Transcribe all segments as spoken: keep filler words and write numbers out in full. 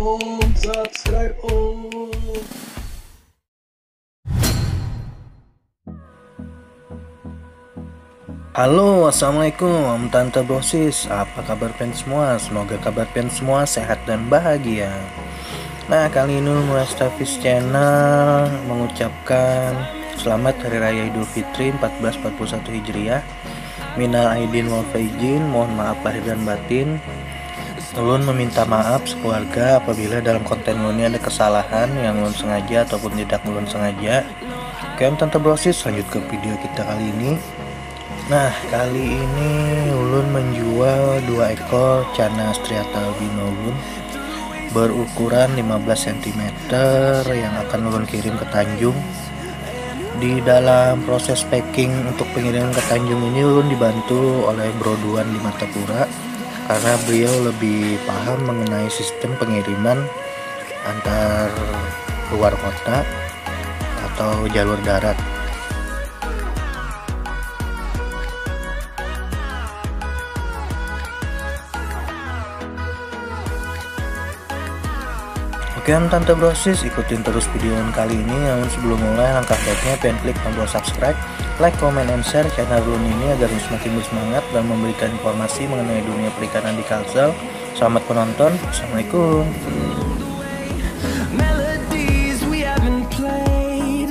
Om, subscribe om. Halo, assalamualaikum Om Tante Brosis. Apa kabar pen semua? Semoga kabar pen semua sehat dan bahagia. Nah, kali ini Ulun Restavis Channel mengucapkan selamat Hari Raya Idul Fitri empat belas empat puluh satu Hijriah. Minal aidin wal faizin, mohon maaf lahir dan batin. Ulun meminta maaf sekeluarga apabila dalam konten ulun ini ada kesalahan yang ulun sengaja ataupun tidak ulun sengaja. Oke, Om Tante Brosis, lanjut ke video kita kali ini. Nah, kali ini ulun menjual dua ekor cana striata albino ulun berukuran lima belas sentimeter yang akan ulun kirim ke Tanjung. Di dalam proses packing untuk pengiriman ke Tanjung ini, ulun dibantu oleh Bro Duan di Martapura karena beliau lebih paham mengenai sistem pengiriman antar luar kota atau jalur darat. Oke, Om Tante Brosis, ikutin terus video ulun kali ini. Namun sebelum mulai, langkah baiknya pian klik tombol subscribe, like, comment, and share channel ulun ini agar ulun semakin bersemangat dan memberikan informasi mengenai dunia perikanan di Kalsel. Selamat menonton. Assalamualaikum. Melodies we haven't played.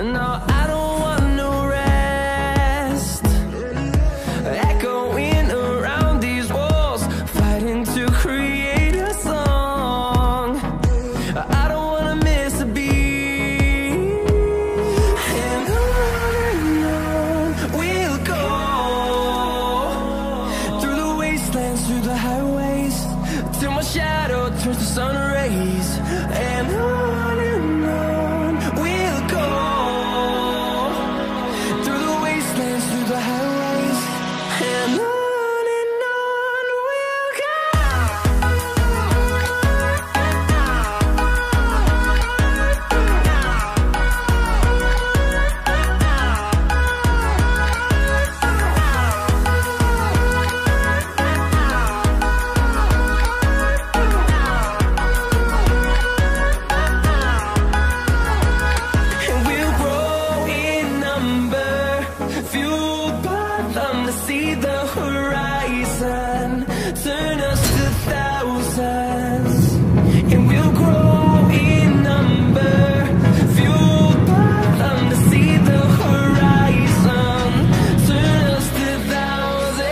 No, I don't want no rest. Echoing around these walls, fighting to create a song. I don't wanna miss a beat. And on and on we'll go, through the wastelands, through the highways, till my shadow turns to sun rays. And on and on we'll go, through the wastelands, through the highways, and on and on we'll go. And we'll grow in number, fueled by them to see the horizon, turn us to thousands. And we'll grow in number, fueled by them to see the horizon, turn us to thousands.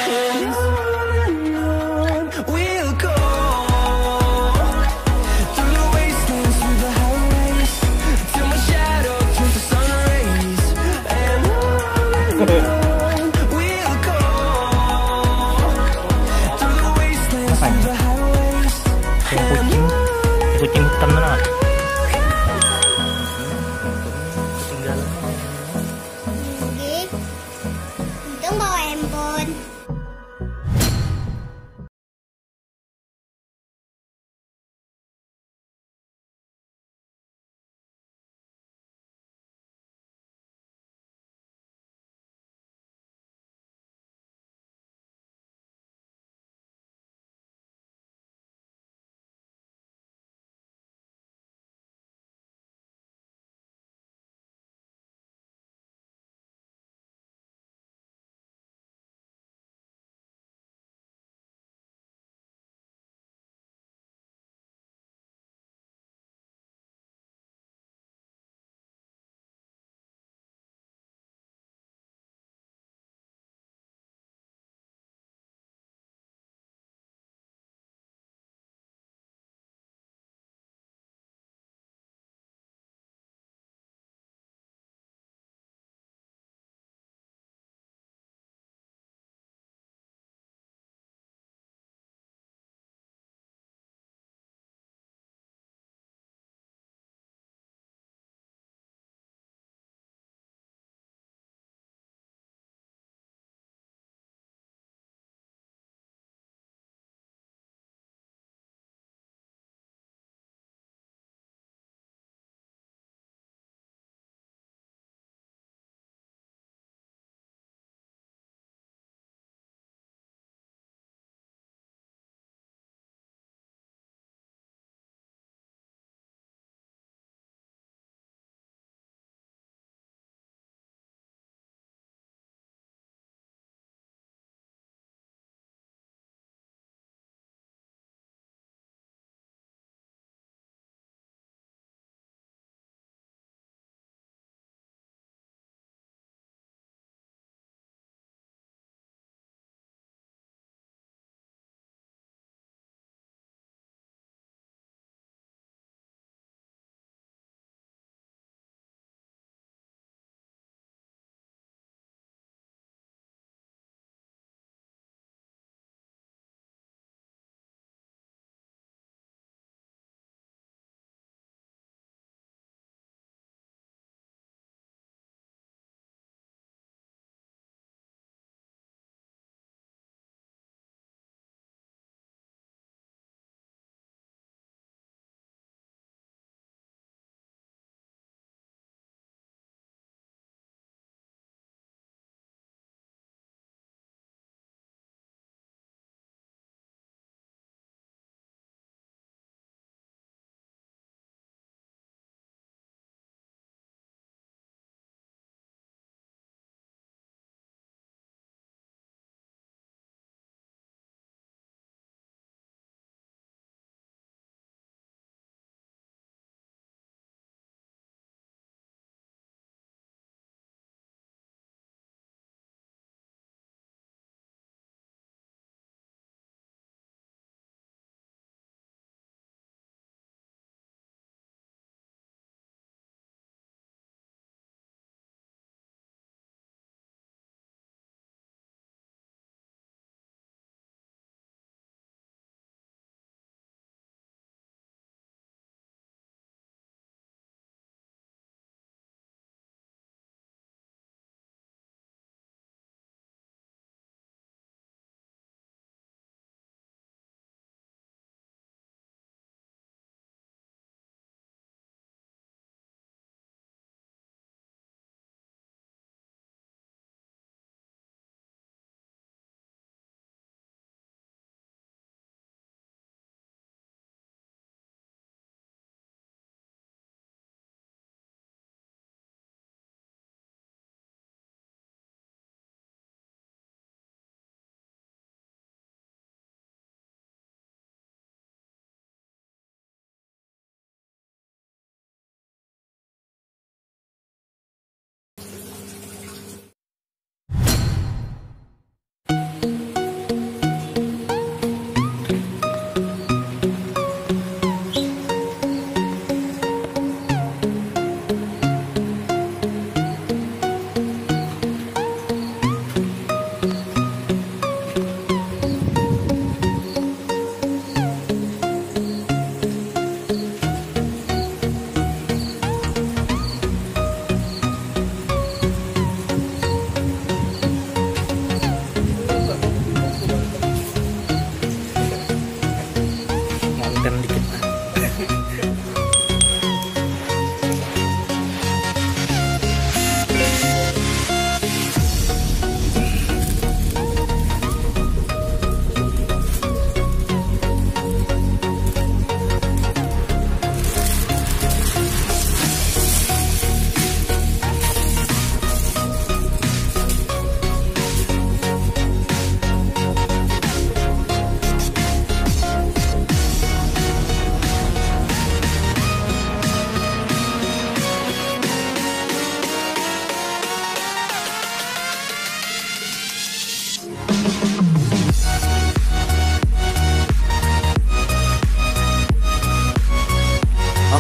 And on and on we'll go, through the wastelands, through the highways, till my shadow turns to sun rays. And on and on we'll go, through the wastelands, through the highways. Kucing, kucing hitam tu nah. Ketinggalan. Untung bawa handphone.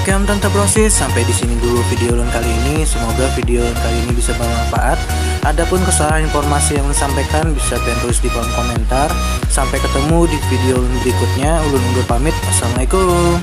Oke, Om Tante Brosis, sampai di sini dulu video ulun kali ini. Semoga video ulun kali ini bisa bermanfaat. Adapun kesalahan informasi yang ulun sampaikan, bisa pian tulis di kolom komentar. Sampai ketemu di video ulun berikutnya. Ulun undur pamit. Assalamualaikum.